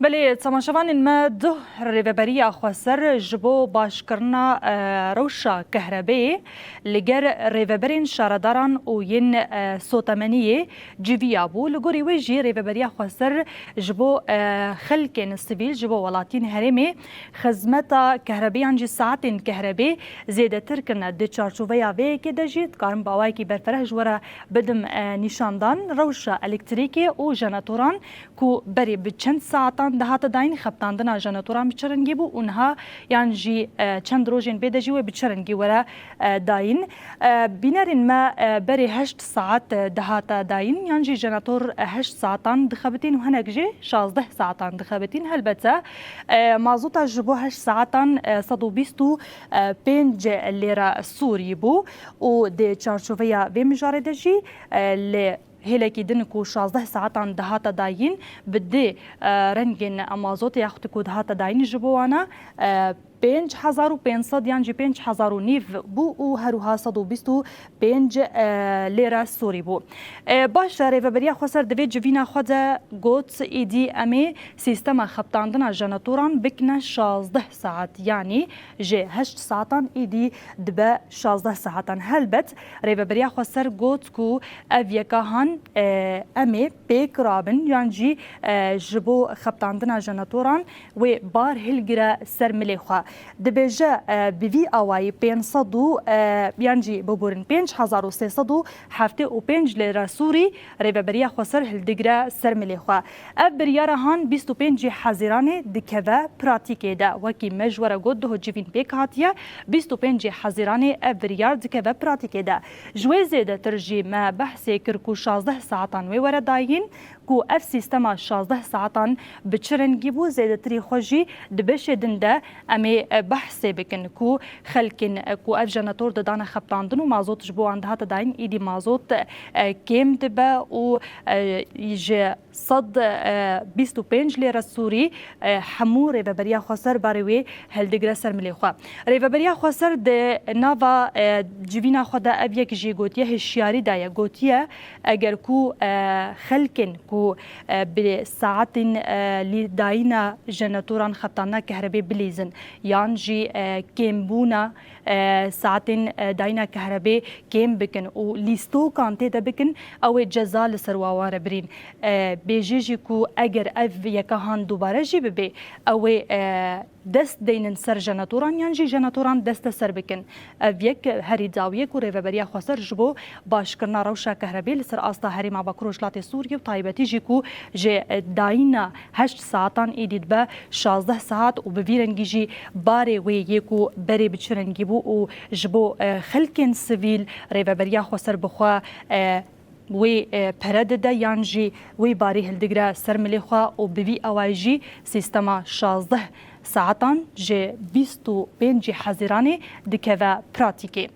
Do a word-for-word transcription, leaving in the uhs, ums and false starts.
Belê, temaşevanên me, duh Rêveberiya Xweser ji bo başkirina, e, rewşa kehrebeyê li ger rêveberên şaredaran û yên, e, sotemeniyê civiya bû. Li gorî wê jî Rêveberiya Xweser ji bo, e, xelkên sivîl, ji bo welatiyên herêmê xizmeta kehrebê yan jî saetên kehrebê zêdetir kirine. Di çarçoveya vê yekê de jî dikarim bi awayekî berfereh ji we re bidim, e, nîşandan rewşa elektrîkê û jeneratoran ku berê bi çend saetan dihate dayîn, xebitandina jeneratoran bi çi rengî bû û niha yan jî, e, çend rojên bê de jî wê bi çi rengî were, e, dayîn. E, bînerên me, e, berê heşt saet, e, dihate dayîn, yan jî jenerator, e, heşt saetan dixebitîn û hinek jî şazdeh saetan dixebitîn. Helbete, e, mazota ji bo heşt saetan, e, sed û bîst û pênc lêre sûrî bû û di çarçoveya vê mijarê de jî, e, li hêlekî din ku şazdeh saetan dihate dayîn, bi dê, e, rengên mazotê yaxud ku dihate dayîn ji bo wana, e, pênc hezar û pênc sed yan jî pênc hezar û nîv bû û her wiha sed û bîst û pênc, e, lêre sûrî bû. E, baş e, Rêveberiya Xweser di vê civîna xwe de got, îdî em ê sîstema xebitandina jeneratoran bikine şazdeh saet, yanî ji heşt saetan îdî dibe şazdeh saetan. Helbet, Rêveberiya Xweser got ku ev yeka han, e, em ê pêk rabin yan jî, e, ji bo xebitandina jeneratoran wê bar hilgire ser milê xwe. Dibêje, e, bi vî awayî pênc sed û, e, yan jî biborin pênc hezar û sê sed û heftê û pênc lêre sûrî Rêveberiya Xweser hildigre ser milê xwe. Ev biryara han bîst û pêncî Hezîranê dikeve pratîkê de. Wekî me ji we re got, duh civîn pêk hatiye, bîst û pêncî Hezîranê ev biryar dikeve pratîkê de. Ji wê zêdetir jî me behsê kir ku şazdeh saetan wê were dayîn, ku ev sîstema şazdeh saetan bi çi rengî bû, zêdetirî xwe jî di beşê din de em ê, e, behsê bikin ku xelkên, e, ku ev jenator didane xebitandin û mazot ji bo wan dihate dayîn, îdî mazot, e, kêm dibe û, e, ji sed bîst û pênc lêre sûrî, e, hemû Rêveberiya Xweser barê wê hildigire ser milê xwe. Rêveberiya Xweser di nava, e, civîna xwe de ev yek jî gotiye, hişyarî daye, gotiye, eger ku, e, xelkên ku, e, bi saetên, e, lî-, dayîna jeneratoran xebitandina kehrebê bilîzin, yan jî, e, kêmbûna, e, saetên, e, dayîna kehrebê kêm bikin û lîstokan tê de bikin, ew ê ceza li ser wan were birîn. E, bêjê jî ku eger ev yeka han dubare jî bibe, ew ê, e, dest deynin ser jenatoran yan jî jenatoran desteser bikin. Ev yek herî dawiyê ku Rêveberiya Xweser ji bo başkirina rewşa kehrebê li ser asta herêma Bakur Rojhilatê Sûriyê û taybetî jî ku ji, e, dayîna heşt saetan êdî dibe şazdeh saet û bi vî rengî jî barê wê yê ku berê bi çi rengî bû û ji bo, e, xelkên sivîl Rêveberiya Xweser bi xwe, e, wê, e, pere dide yan jî wê barî hildigire ser milê xwe û bi vî awayî jî sîstema şazdeh saetan ji bîst û pêncî Hezîranê dikeve pratîkê.